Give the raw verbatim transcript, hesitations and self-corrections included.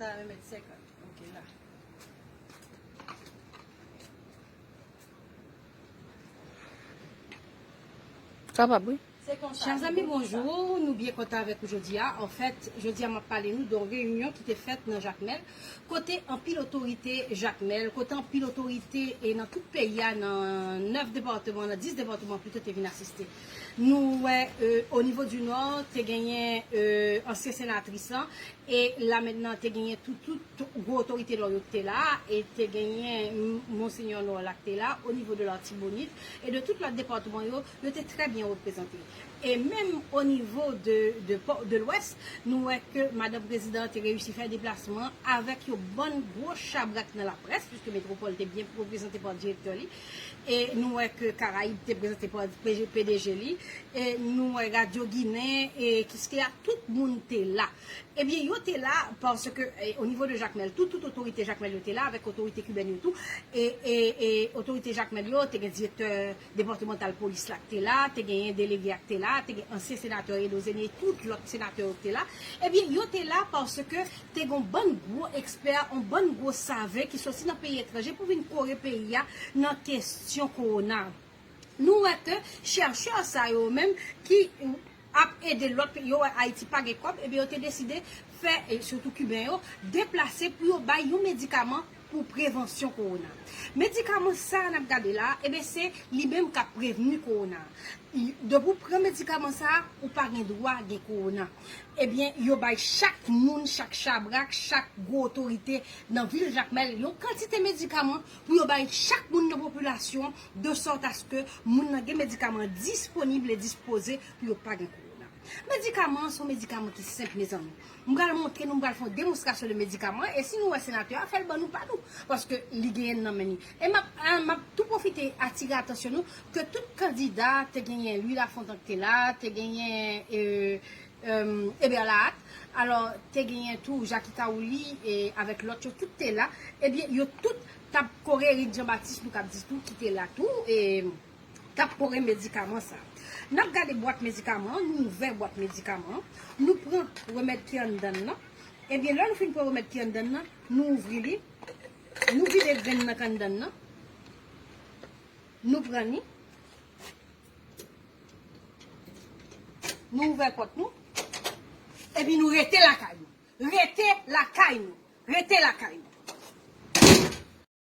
La, mèt senkant. Ok, la. Kapab, wi. Chers amis, bonjour. Nou byen kontan avèk ou jodi a. Anfèt, jodi a m ap pale nou de yon reyinyon ki te fèt nan Jakmèl, kote anpil otorite Jakmèl, kote anpil otorite e nan tout peyi a, nan nèf depatman, nan dis depatman pito, te vin asiste. Nou wè, euh, o nivo di Nò, te genyen, euh, ansyen senatris lan, e la mentnan te genyen tout, tout gwo otorite Nò yo ki te la, e te genyen m-, Monsenyè Nò la ki te la, o nivo de Latibonit, e de tout lòt depatman yo, yo te trè byen reprezante. E menm o nivo de, de, pò- de Lwès, nou wè ke madanm prezidan te reyisi fè deplasman avèk yon bann gwo chabrak nan laprès, piske Metwopòl te byen reprezante pa direktè li, e nou wè ke Karayib te prezante pa P D G li, e nou wè Radyo Ginen, e Kiskeya, tout moun te la. Ebyen, yo te la paske, e, o nivo de Jakmèl, tout, tout otorite Jakmèl yo te la, avèk otorite kibèn yo tou. E, e, e otorite Jakmèl yo, te gen direktè depatmantal polis la ki te la, te genyen delege a ki te la, te gen ansyen senatè Edo Zeni, tout lòt senatè yo ki te la. Ebyen, yo te la paske te gen yon bann gwo ekspè, yon bann gwo save ki soti nan peyi etranje pou vin kore peyi a nan kesyon kowona. Nou wè ke chèchè sa yo menm ki ap ede lòt peyi, yo wè Ayiti pa gen kòb, ebyen yo te deside fè, e sitou Kiben yo, deplase pou yo bay yon medikaman pou prevansyon kowona. Medikaman sa a n ap gade la, ebyen se li menm k ap prevni kowona. I- Depi w pran medikaman sa a, ou pa gen dwa gen kowona. Ebyen, yo bay chak moun, chak chabrak, chak gwo otorite nan vil Jakmèl yon kantite medikaman pou yo bay chak moun nan popilasyon, de sòt aske moun nan gen medikaman disponib e dispoze pou yo pa gen kowona. Medikaman an se yon medikaman ki senp, mezanmi. M pral montre nou, m pral fè yon demonstrasyon de medikaman an, e si nou wè senatè a, fè l ban nou pa nou, paske li genyen l nan men li. E m ap, a, m ap tou pwofite atire atansyon nou ke tout kandida, te genyen Louis Lafontant ki te la, te genyen, e, e, Eber Lahat, alò, te genyen tou Jacky Cahouli, e, avèk lòt yo, tout te la. Ebyen, yo tout t ap kore Eric Jean Baptiste, nou kab di tou, ki te la tou, e, t ap kore medikaman sa. N ap gade bwat medikaman an, nou ouvè bwat medikaman an, nou pran remèd ki anndan l lan. Ebyen, lè nou fin pran remèd ki anndan l lan, nou ouvri li, nou vide grenn nan k anndan l lan, nou pran li, nou ouvè pòt nou, epi nou rete lakay nou. Rete lakay nou. Rete lakay nou.